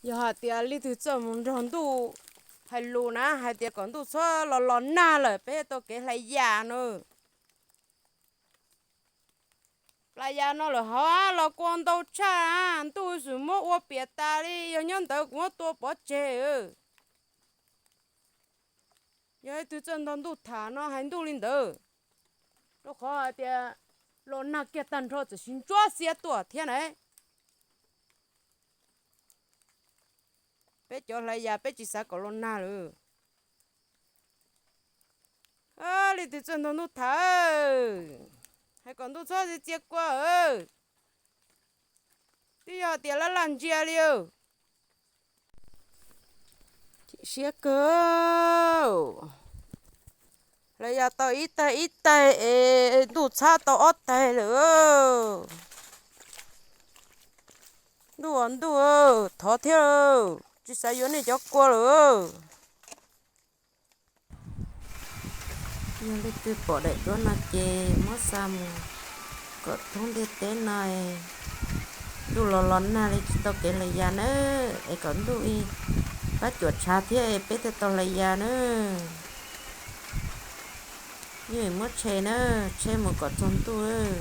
Yog hais tias leej twg txawj mus nrog ntuj hais lus na, hais tias kom ntuj txhob los los nag lawm peb tau kev hlais yas no. Hlais yas no lawm hov los kua ntau tshaj, ntuj xum muab ua piam tas li, yog nyob ntawd kuv muab tua pov tseg. Yog leej twg txawj nrog ntuj tham no hais ntuj li ntawd, rau qhov hais tias los nag kiag tag nrho txawm sis ntsuab xiab tuaj thiab na. Peb cov hlais yas peb tsis xav kom los nag lawm. Leej twg txawj nrog ntuj tham, hais kom ntuj txhob txiav kua. Twb yog tias laj laj ntsia li. Chim siab kawg, hlais yas tau ib taig ib taig es ntuj txhab tau ob taig lawm. Ntuj aw ntuj, thov thiab, tsis xav yuav nej cov kua lawm. Yog leej twg pom daim duab no ces muab xa mus kom thoob ntiaj teb no, ntuj los los nag li tsis tau kev hlais yas na, es kom ntuj pab cuam tshav thiab peb thiaj tau hlais yas na. Yeej muab tshe na, tshe mus kom txog ntuj.